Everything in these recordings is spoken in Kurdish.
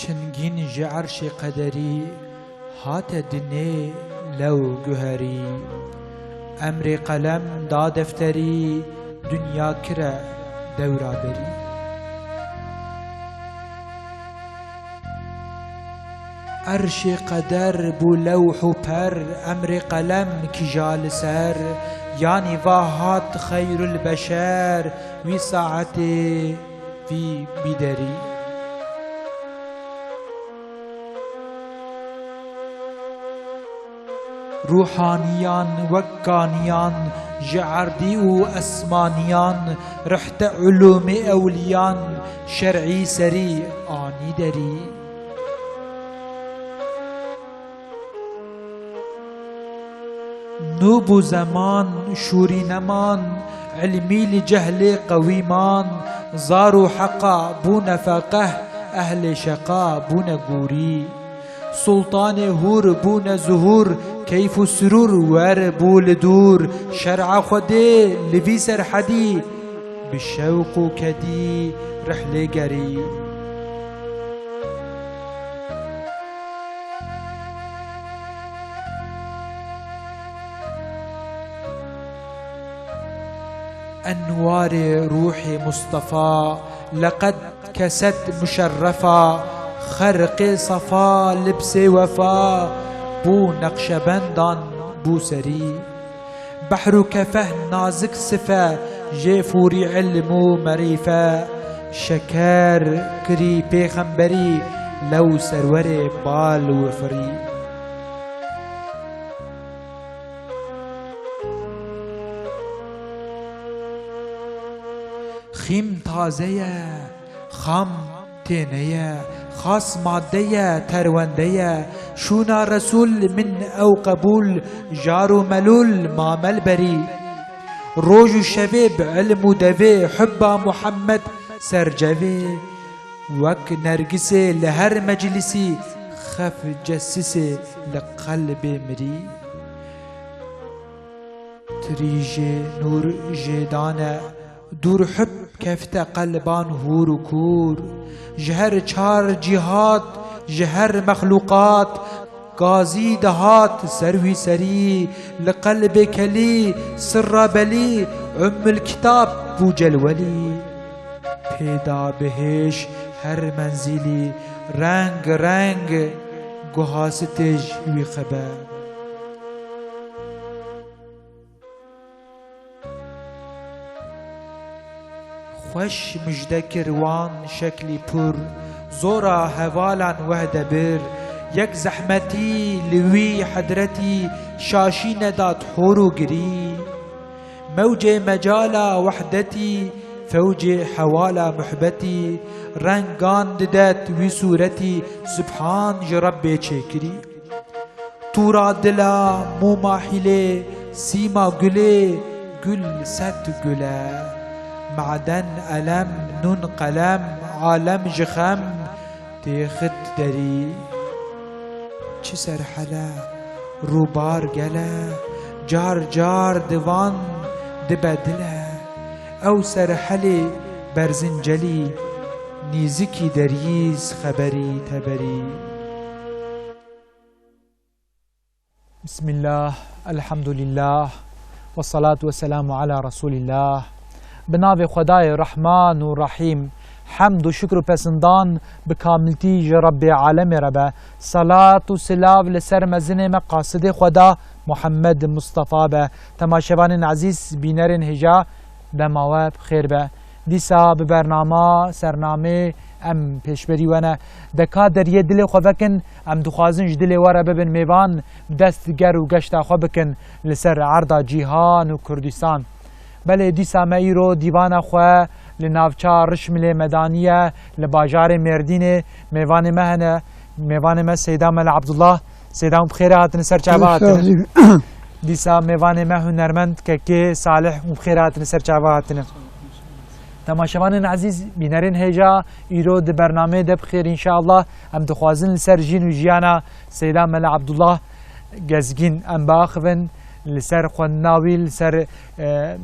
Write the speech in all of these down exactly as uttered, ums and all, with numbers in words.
Çingîn ji erşê qederî hate dinê lew guherî. Emrê qelem da defterî, dinya kire dewra berî. Erşê qeder bû lewh û per, emrê qelem kija li ser, yanî va hat xeyrul beşer, wî saetê vî bîderî. Ruhaniyan wek kaniyan ji erdî û esmaniyan, rihte ulûmê ewliyan, şer'î serî anî derî. Nû bû zeman, şûrî neman, ilmî li cehlê qewî man, zar û heqa bûne feqeh, ehlê şeqa bûne gûrî. Sultanê hûr bûne zuhûr, keyf û sirûr wer bû li dûr, şer'a Xwedê li vî serhedî, bi şewq û kedî rihlê gerî. Enwarê ruhê Mustafa, leqed keset muşerrefa, xerqê safa, libsê wefa, bû neqşebendan bû serî. Behr û kefeh nazik sife, jê fûrî ilm û merîfe, şeker kirî pêxemberî, lew serwerê bal û firî. Xîm taze ye, xam têne ye, xas madde ye, terwende ye. Şûna Resûl min ew qebûl, jar û melûl mamel berî. Roj û şevê bi ilm û devê, hubba Muhammed sercevê. Wek nergisê li her meclisî, xef cesisê li qelbê mirî. Tirî jê nûr jê dane, dûr hub kefte qelban hûr û kûr. Ji her çar cîhat, ji her mexlûqat, gazî dihat ser wî serî. Li qelbê kelî, sirra belî, Ummul Kitab bû celwelî. Pêda bihêş her menzîlî, reng reng guha stêj wî xebe. Xweş mijde kir wan şeklî pur, zora hevalan wehde bir, yek zehmetî li wî hedretî şaşî nedat hor û girî. Mewcê mecala wehdetî, fewcê hewala muhbetî, rengan didet wî sûretî, subhan ji Rebbê çêkirî. Tûra dila, mûma hîlê, sîma gulê, gul sed gul e. Maden elem, nûn qelem, alem ji xem têxit derî. Çi serhele, rûbar gele, car car divan dibe dile. Ew serhelê berzincelî, nîzikî derîz xeberî teberî. Bismillah, elhamdulillah, ve salatu ve selamu ala Resulillah. Bi navê Xwedayê Rehman û Rahîm, hemd û şikr û pesindan bi kamiltî ji Rebbê Alemê re be. Salat û silav li ser mezinê me qasidê Xweda Muhammed Mustafa be. Temaşevanên ezîz, bînerên hêja, dema we bi xêr be. Dîsa bi bernama, sernamê em pêşberî we ne. De ka deriyê dilê xwe vekin, em dixwazin ji dilê we re bibin mêvan, bi dest ger û geşta xwe bikin li ser erda cîhan û Kurdistan. Belê dîsa me îro dîvana xwe li navça Rişmilê me daniye, li bajarê Mêrdînê mêvanê me hene, mêvanê me Seyda Mele Abdullah. Seyda, hûn bi xêrê hatine ser çava hatine. Dîsa mêvanê me hunermend Kekê Salih, hûn bi xêrê hatine ser çava hatine. Temaşevanên ezîz, bînerên hêja, îro di bernameyê de bi xêr înşallah em dixwazin li ser jîn û jiyana Seyda Mele Abdullah Gezgîn em biaxivin, li ser xwendina wî, li ser, e,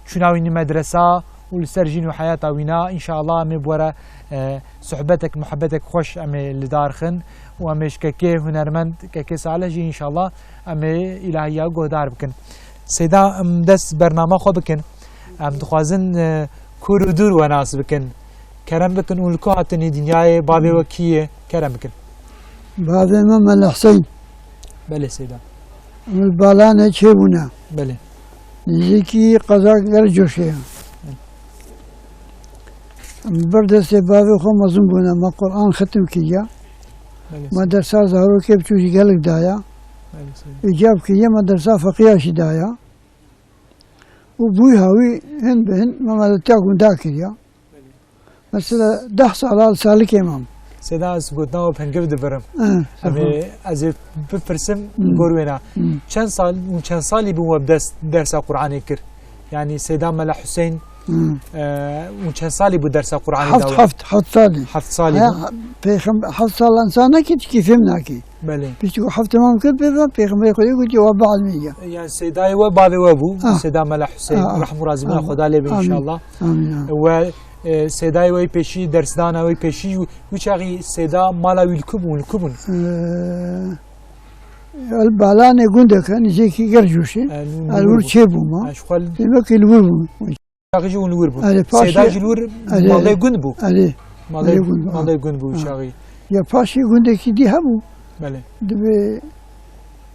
çûna wî nî medresa û li ser jîn û heyata wîna, înşallah em ê bi we re, e, sohbetek, muhebbetek xweş em ê li dar xin û em ê ji kekê hunermend, kekê Salih jî înşallah em ê îlahiya guhdar bikin. Seyda, em dest bernama xwe bikin. Em dixwazin, e, kûr û dûr we nas bikin. Kerem bikin û li ku hatinî dinyayê, bavê we kî ye? Kerem bikin. Bavê me Mele Hüseyin. Belê Seyda. Em li Balanê çêbûne. Belê. Nêzîkî qeza Gercoşê ye. Em li ber destê bavê xwe mezin bûne. Me Quran xitim kiriye. Belê. Me dersa zarokê biçûk jî gelek daya. Belê Seyda. Îcab kiriye, me dersa feqiya jî daya. Û bûyha wî hin bi hin me meletiya gunda kiriye. Mesela deh sala li Salikê mam. Seyda, ez gotina we pengiv dibirim. Eh, Em ê, ez ê bipirsim, Hmm. gor wêna. Hmm. Çend sal, û çend salî bû we bi dest, dersa Qur'anê kir? Yani Seyda Mela Hüseyin, Hmm. e, û çend salî bû dersa Qur'anê Heft, da we? Heft, heft salî. Heft salî Haya, bû? Pêxem-, heft sal insan nake, çikî fêm nake. Belê. Piştî ku heft temam kir, pê ve Pêxemberê Xwedê gotiye, "Wa bi'ilmî." Yani Seydayê we bavê we bû, Ah. Seyda Mela Hüseyin, Ah, ah. rehm û razîbûna Ah. Xweda lê be Amîn. înşallah. Amîn, amîn. We, e, Seydayê we yê pêşî, dersdana we yê pêşî, wî çaxî Seyda mala wî li ku bûn, li ku bûn? Ee, el Balanê gundeke, nizêkî Gercoşê. E, li El wir wir bû. çêbûma. E, ji xwe li Demek ki li wir bû. Çaxî jî hûn li wir bûn. Erê, paşê Seyda jî li wir Erê. malê gund bû. Erê. Malê, Malê gund, malê ha. gund bû Ha. çaxî. Ya paşê gundekî dî hebû. Belê. Dibê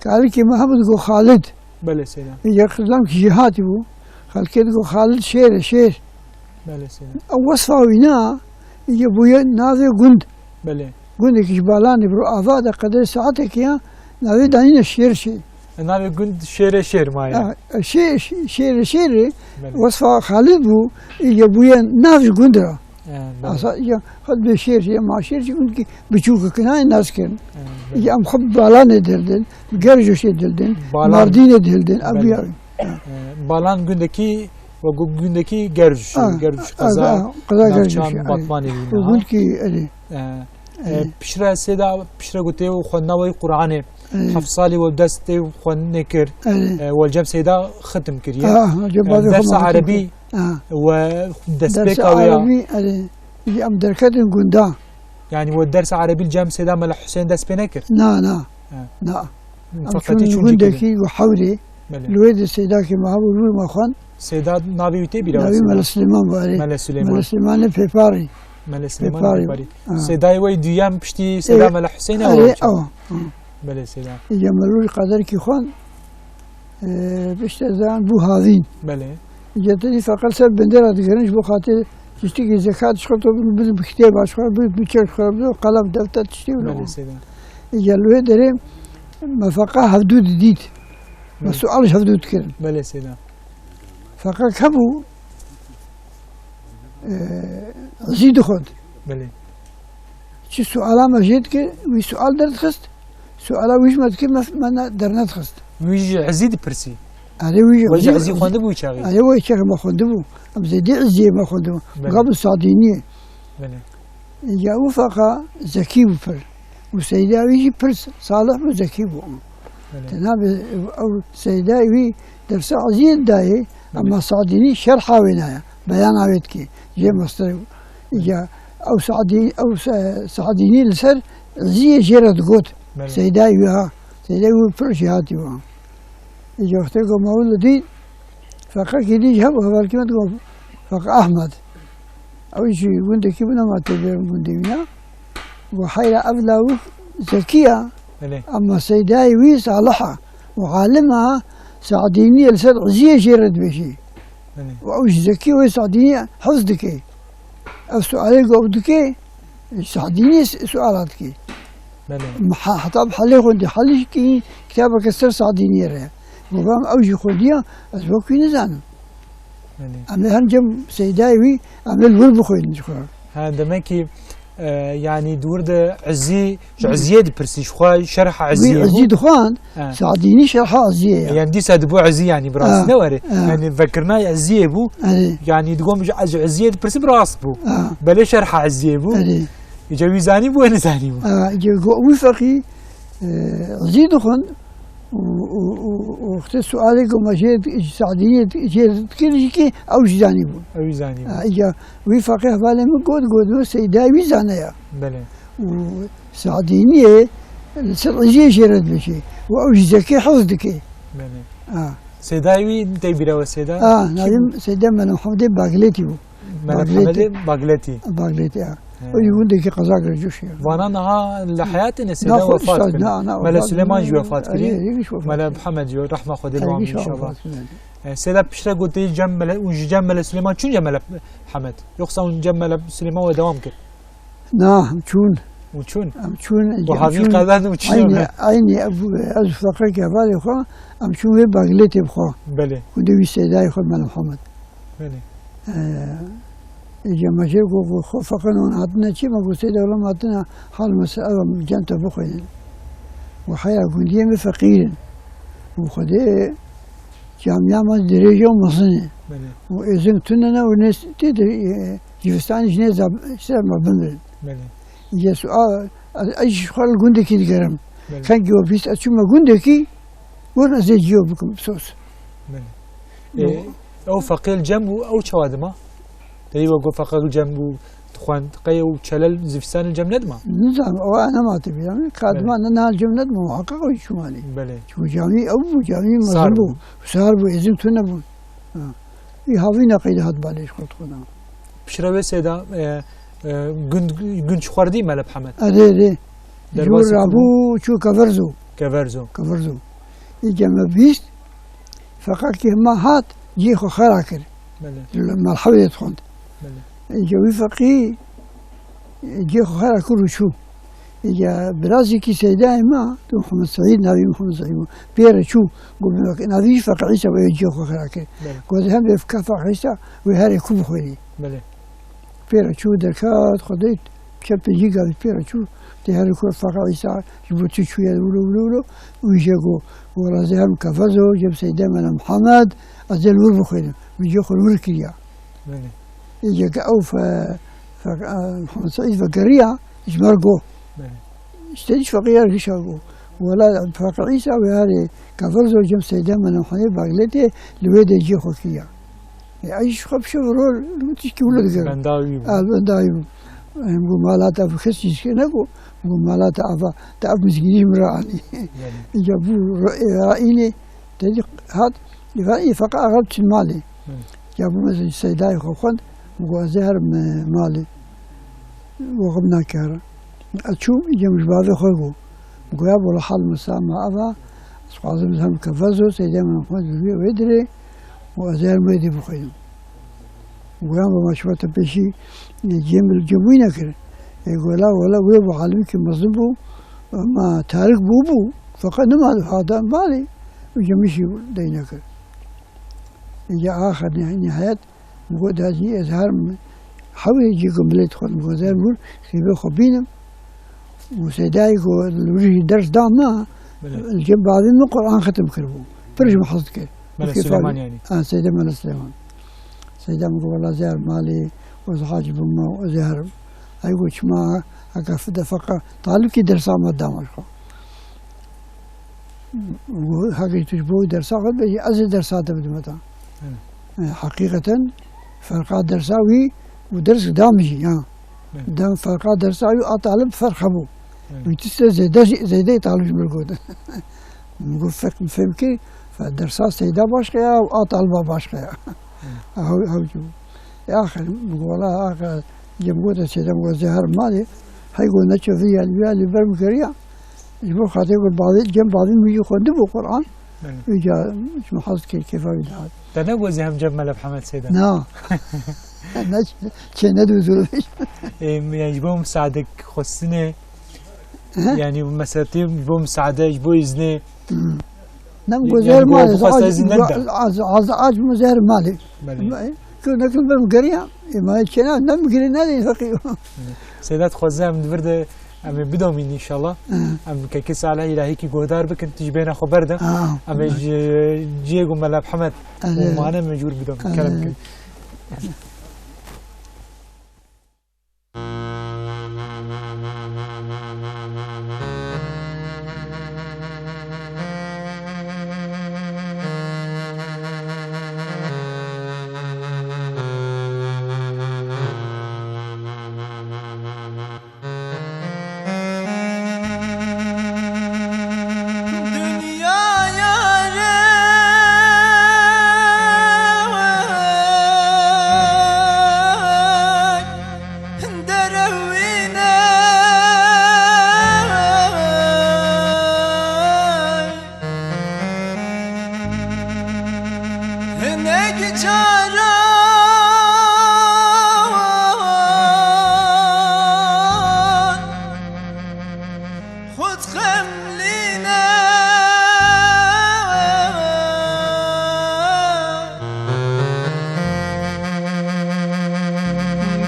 kalikê me hebû digo Xalid. Belê Seyda. Ya xizam kî jî hatî bû. Xelkê digo Xalid şêr e, şêr. Belê Seyda. Ew wesfa wî na, ya bûye navê gund. Belê. Gundekî ji Balanê bi ro ava de qederê saetekê ya navê danîne Şêrşê. E, navê gund Şêrê Şêr maye. Ha, e, şê-, şê-, Şêrê Şêrê Belê. wesfa Xalid bû, îje bûye nav ji gund ra. E, belê. Asa, îje xwe dibê Şêrşê, ma Şêrşê gundekî biçûk e, kinayê nas kirin. E, belê. Îje em xwe bi Balanê dildin, bi Gercoşê dildin, Balan. Mardînê dildin, Belê. ev ya. E, Balan gundekî, we gu-, gundekî Gercoşê, Ha, Gercoşê ha, qeza, ha, qeza navçeya Gercoşê, Batmanê erê. wî O niha. gundekî, erê. E, e, Erê. piştre Seyda, piştre ku tê û xwendina we yê Qur'anê, Erê. heft salî we dest tê û xwendinê kir, Erê. e, we li cem Seyda xitim kiriye. Ha, ha, cem E, bavê dersa xwe me xitim erebî kir. Ha. we destpêka Dersa wê ya. erebî, erê. Em derketin gunda. Yani we dersa erebî li cem Seyda Mela Hüseyin dest pê nekir? Na, na. Ha. Na. Em Feqetî çûn çûn jî gundekî û hewrê. Belê. Li wê de Seydakê me hebû, li wir me xwend. Seyda navê wî tê bîra we Navê Seyda? Mele Silêman bû, erê. Mele Silêman. Mele Silêmanê Pêparî. Mele Silêman Pêparî. Pêparî. Ha. Seydayê we yê duyem piştî Seyda Ê, Mele Hüseyin e erê, ew çax? ew. Hı. Belê Seyda. Îja me li wir qederkî xwend, e, piştre zan bû havîn. Belê. Îja te dî feqet ser bendera digirin, ji bo xatir tiştekî zekat ji xwe to bidin, bi kitêba ji xwe, bi, bi çek ji xwe, bi qelem, defter, tiştê wilo. Belê Seyda. Îja li wê derê me feqa hevdû didît. Me Belê. sual ji hevdû dikirin. Belê Seyda. Feqek hebû, e, ezî dixwend. Belê. Çi suala me jê dikir, wî sual derdixist, suala wî ji me dikir, me, me ne, dernedixist. Wî ji ezî dipirsî? Erê, wî ji We ji ezî ezî xwendibû wî çaxî? Erê, wê çaxê me xwendibû. Em zêdî eziyê me xwendibû. Belê. Gabin Sadîniyê. Belê. Ya û feqa zekî bû pir. Û Seyda wî jî pir salih bû, zekî bû. Belê. Te nabê ew Seyda wî dersa eziyê dayê, Belê. ama Sadînî şerha wê naya. Beyana wê dikê. Jê mestir ya ew Sadî-, ew Se-, Sadînî li ser eziyê jê re digot. Belê. Seyda wî ha. Seyda wî pir jêhatî bû. Îja wextê ku me wilo dît, feqekî dî jî hebû, hevalkî me digot, Feqe Ehmed. Ew jî gundekî bû, nema tê bêrim gundê wî ya. Got, heyra ev lawik zekî ya, Belê. ama seydayê wî salih a. Û alim a, Sadînî li ser eziyê jê re dibêjî. Belê. Û ew jî zekî wê Sadînî hifz dike. Ev sualê ku ew dike, Sadînî su-, suala dike. Belê. Em ha-, heta bi helê xwendî, helî kî kitabeke ser Sadîniyê re. Govam ew jî xwendiya, ez wekî nizanim. Belê. Em ê her cem seydayê wî, em ê li wir bixwînin ji xwe. Ha, demek ki, e, yani di wir de ezî, ji eziyê dipirsî, ji xwe şerha Wî eziyê bû. Ezî dixwend, He. Sadînî şerha eziyê ye. Yani dîsa dibû ezî yani bi rastî Ha, ne were. ha. Yani vekirina eziyê bû. Erê. Yani digon ji, ji eziyê dipirsim rast bû. Ha. Belê şerha eziyê bû. Erê. Îca wî zanî bû, wê nizanî bû. Ha, îca go-, wî feqî, e, ezî dixwend. û, û, û, û wextê sualê ku me jê, Sadîniyê jê dikir jî kî ew jî zanîbû. Ew jî zanîbû. Ha, îca wî feqî hevalê min got, got min Seyda wî zane ya. Belê. Û Sadîniyê li ser êziyê jê re dibêje. Û ew jî zekê hez dike. Belê. Ha. Seyda wî tey bîra we Seyda? Ha, Kî navê bû? Seyda Mela Muhammedê Bagletî bû. Mele Bagletî. Hemedê Bagletî. Bagletî, ha. He. O yî gundekî qeza Gircoşî ya. Vana niha li heyatê ne, Seyda Na, xwe wefat dişta, kir. na, na, Mele wefat Silêman jî kir. wefat kir. Ey, ey, wî wefat Mele kir. Mihemed jî, rehma Xwedê li Ey, wan wî bî inşallah. wefat kir. E, Seyda piştre got tê cem Mele, û ji cem Mele Silêman çûn cem Mele Hemed. Yoksa hûn cem Mele Silêman we dewam kir? Na, em çûn. Û çûn? Em çûn, Û em havî çûn. qeden û çûn. Aynî, aynî ev, ez feqekê hevalê xwe, em çûn wê Bagletê bi xwe. Belê. Gundê wî Seydayê xwe Mele Mihemed. Belê. Ee, îca me jê got, got, xwe feqin hûn hatine çi? Me got, Seyda, wela me hatine hal mesela, ev em cem te bixwînin. Û heya gundiyê me feqîr in. Û Xwedê camiya me dirêj e û mezin e. Belê. Û êzing tune ne û ne tê de, e, civistanê ji nê zab-, ser me bimirin. Belê. Îca sual, ez, ez ji xwe li gundekî digerim. Belê. Kengî we bîst, ez çûme gundekî, got ez ê cîyo bikim, sos. Belê. Yo. E, ew feqê li cem bû, ew çawa dima? Te wî we got feqek li cem bû, dixwend, qey ew çelel zivistanê li cem nedima? Nizanim, ew ene ma te bîra min. Ka Belê. dima ne niha li cem nedima, muheqeq ew çû malê. Belê. Çû camî ew bû, camî Sar mezin bû. bû. Sar bû, êzing tune bû. Ha. Î havîna qeyde hat balê ji xwe dixwena. Piştre wê Seyda, e, e, gund, gund ji xwerdî Mele Hemed. Erê, erê. Derbasî Jû rabû çû Keverzo. Keverzo. Keverzo. Îca me bîst, feqekê me hat, cihê xwe xera kir. Belê. Li Merhewê dixwend. Belê. Îca wî feqî, cihê xwe xera kir û çû. Îca birazekî Seydayê me, tu Mihemed Seîd, navî Mihemed Seîd bû. Pê re çû, got, navî jî Feqî Îsa bû, cihê xwe xera kir. Belê. Got, hem vê Feqî Îsa, wê herê ku bixwînî. Belê. Pê re çû derket, Xwedê çepê jî gavî pê re çû, tê herê ku Feqî Îsa ji bo tu çûye wilo, wilo, wilo, wî jê got, wela ez ê herim Keverzo, cem Seydê Mele Mihemed, ez ê li wir bixwînim. Wî cê xwe li wir kiriya. Belê. Îca ke ew fe-, fe-, Mihemed Seîd vegeriya, ji me re got. Belê. Ji te jî Feqî ya gişa got. Wela Feqî Îsa wê herê Keverzo cem Seydê Mele Mihemedê Bagletê li wê de cê xwe kiriya. E, ez ji xwe bişim rol, tişkî wilo digerim. Benda wî bû. A, benda wî bû. Em got mala te bi kes çî dike, ne got, got mala te ava, te ev mizgînî ji min re anî. Belê. Îca bû ro-, e, ra înê, te dî hat, îva, î feqî axir çin malê. Belê. Ya bû mesela Seydayê xwe xwend, min got ez ê herim, e, malê. Wexim nake herim. Ez çûm, îca min ji bavê xwe got. Min got ya wela hal mesela me ava, ez dixwazim ez herim Keverzo, Seydê Mele Mihemed bi wê, wê dirê, û ez ê herim wê dê bixwînim. Got ya ma şima te pêşî, e, cem, cem wî nekir. E, got la wela wê bû alimkî mezin bû, ma tarik bû bû, feqet nima hate malê, û cem jî dey nekir. Îca axir nî-, nîhayet, min got, ez jî ez herim hewê cî ku milê dixwend, min got, ez herim wir, kitêbê xwe bînim. Û Seydayê ku li wir jî ders da me, Belê. li cem bavê min Quran xitim kiribû. Pir ji min hez dikir. Mele Û kêfa Silêman wî. yanî. Ha, Seydê Mele Silêman. Seyda min got, wela ez ê herim malê, ez hac bûme û ez ê herim. Ey got, çima heke fide feqa talibkî dersa me dama ji xwe. Û heke tu ji bo dersa xwe dibêjî, ez ê dersa te bidime te. Evet. E, heqîqeten ferqa dersa wî û ders da min jî, ya. Evet. Dem ferqa dersa wî a talib ferq hebû. Evet. Wî tiştê zêde jî, zêdeyê talib ji min re got. Min got, feq-, min fêm kir, fe-, dersa Seyda başqe ya û a taliba başqe ya. Evet. Hew, hew jî bû. E, axir, min got, wela, axir, cem got, Seyda min got, ez ê herim malê. Hey got, neçe vî ya, vî ya li ber min kiriya. Ji bo xatirê ku bavê, cem bavê min jî xwendibû Quran. Belê. Îca ji min hez kir, kêfa wî dihat. Te negot ez ê herim cem Mele Mihemed Seyda? Na. Ne, çê nedû zor. Ê, yani ji bo misaadek xwestinê, He? yani mesela tê ji bo misaade, ji bo îznê. Hmm. Nem Yani guzer bu, malê, bu hasta az, izin nedda. az, az, az, az guzer malê. Belê. Kö nekin ben geriya, e, ma çena nem geri ne de feqî. Seyda, dixwazim em di vir de em ê bidomîn inşallah. Hı. Em kekê Salih Îlahîkî guhdar bikin, tu ji bêhna xwe berde. Ha. Em ê ji cihê ku Mela Mihemed Hı. û mane mecbûr bidomîn. Hı. Kerem bikin.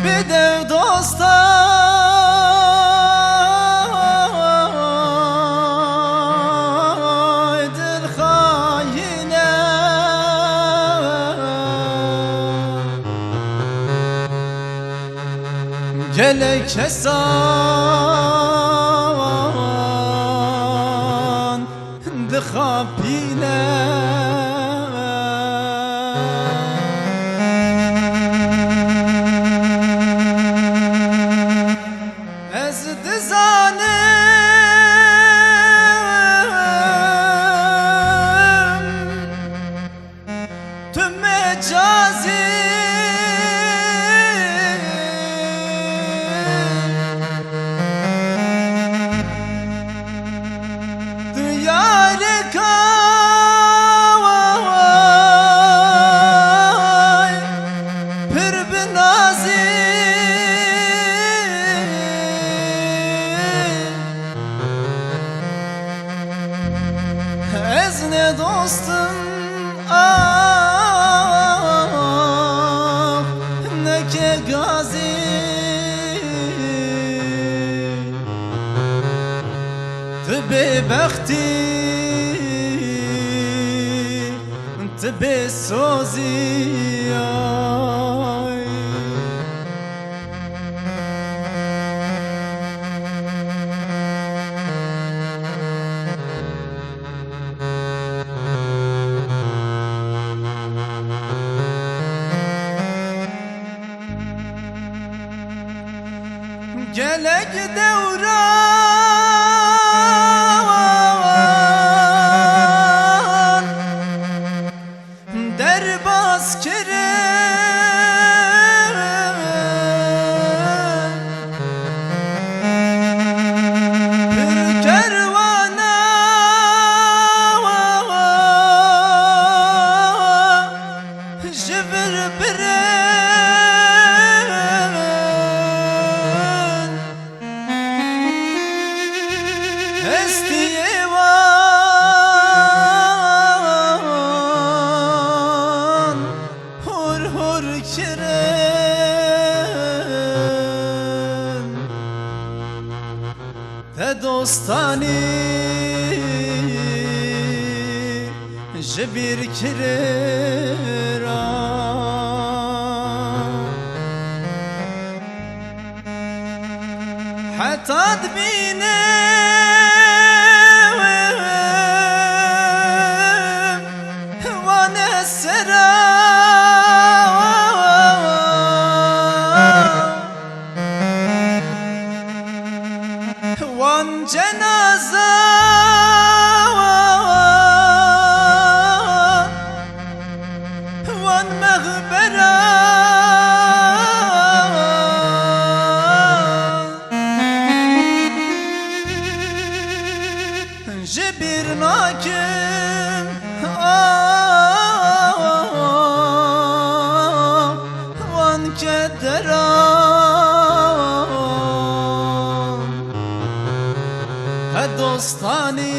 Bide dostay dil xayine. Gelek kesan dixapîne. Ez dizanim tu mecazî. Tu yareka pir bi nazî. Ez ne dostim ah, ne ke gazî. Tu bêbextî, tu bêsozî ay. Gelek dewran derbas kirin. Pir kerwana ji vir birin. Hestiyê wan hor hor kirin. Te dostanî ji bîr kirira. Heta dibînim wan esera, wan cenaza, wan mexbera. Ji bîr nakim, ah, wan kederan. He dostanî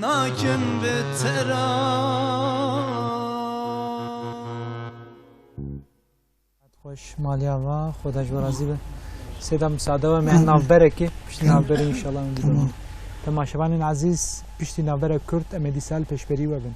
nakim bi teran. Xweş, maliya va, Xweda ji we razî be. Seyda, misade we, me navberekê, piştî navberê înşallah em dî. Tamam. Temaşevanên ezîz, piştî navberek kurt, em ê dîsa li pêşberî we bin.